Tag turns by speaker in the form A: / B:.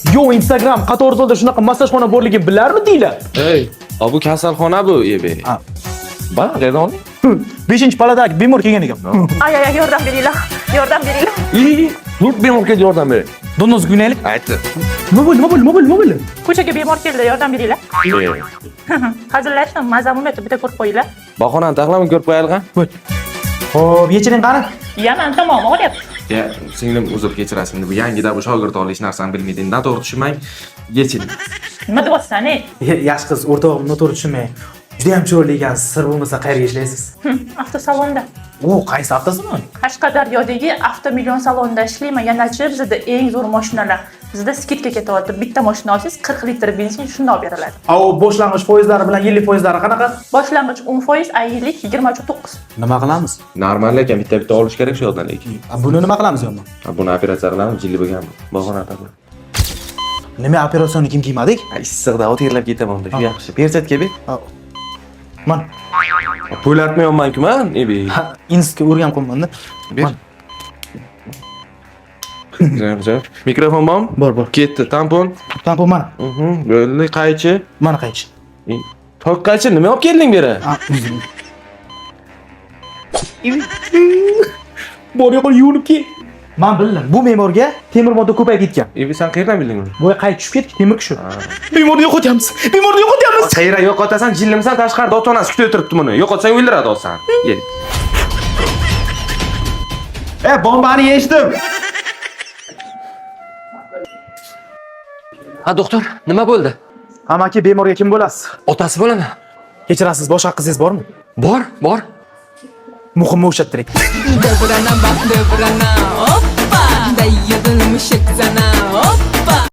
A: Yo, Instagram qator shunaqa massajxona borligini bilarmidinglar?
B: Ey, bu kasalxona bu, ebe.
A: Ha.
B: Ba, qayerdan olding?
A: 5-palatadagi bemor kelgan ekan.
C: Ay ay ay, yordam beringlar. Yordam beringlar.
B: İyi, dur bemorga yordam ber.
A: Donuz günaylik.
B: Aytdi.
A: Nima bo'ldi? Nima bo'ldi? Nima bo'ldi? Nima bo'ldi?
C: Ko'chaga bemor keldi, yordam beringlar. Hazillashdim, mazam bo'lmayapti, bitta ko'rib qo'yinglar.
B: Bahonani taxlama ko'rib qo'yaylik, ha?
A: Xo'p, yechining qani?
C: Yaman tamom, og'riyapti.
B: Ya, singlim uzr kechirasiz. Endi bu yangida bu shogird olish narsani bilmaydi. Noto'g'ri tushunmang. Yechiling.
C: Nima deyapsan, ey?
A: Yaxshi qiz, o'rtog'im noto'g'ri tushunmang. Juda ham chiroyli ekansiz. Sir bo'lmasa qayerga ishlaysiz?
C: Avtosalonda.
A: O, qaysi avtosalon?
C: Qashqadaryodagi Avtomillion salonida ishlayman. Yanachi bizda eng zo'r mashinalar. Bizda скидка ketyapti. Bitta mashina olsangiz 40 litr benzin shundoq beriladi.
A: A, u boshlang'ich foizlari bilan yillik foizlari qanaqa?
C: Boshlang'ich 10%, a yillik 23.9.
A: Nima qilamiz?
B: Normal ekan, bitta-bitta olish kerak shu yoqdan lekin.
A: A, buni nima qilamiz yomon?
B: Ha, buni operatsiya qilamiz, jilli bo'lgan bu. Bahona taxla.
A: Nima operatsiyani kim kiymadik?
B: Issiqda terlab ketaman unda. Shu yaxshi. Perchatka ber.
A: Man
B: Po'latmayapman-ku man, ebe.
A: ha, institutga o'rganib qolmanda.
B: Ber. Güzel, güzel. Mikrofon bormi?
A: Bor, bor.
B: Ketdi. Tampon.
A: Tampon mana.
B: Bo'ldi, qaychi.
A: Mana qaychi.
B: Tokkachi nima olib kelding beri?
A: Bor yo'q yuvinib kel. Man bildim. Bu memorga temir modda ko'payib ketgan.
B: Ebi sen qayerdan bilding uni?
A: Boya qayt tushib ketdi temir kishi. Bemorni yo'qotyapmiz. Bemorni yo'qotyapmiz.
B: Qayerga yo'qotasan, jillimisan, tashqarida ota-onasi kutib o'tiribdi buni. Yo'qotsang o'ldiradi olsan. Yel.
D: Bombani yechdim.
E: Ha doktor, nima bo'ldi?
A: Amaki bemorga kim bo'lasiz?
E: Otasi bo'laman.
A: Kechirasiz, boshqa qizingiz bormi?
E: Bor, bor.
A: Muhimmi o'shattiring.
F: Dobrana bak dobrana, hoppa. Dayadın mışık sana, hoppa.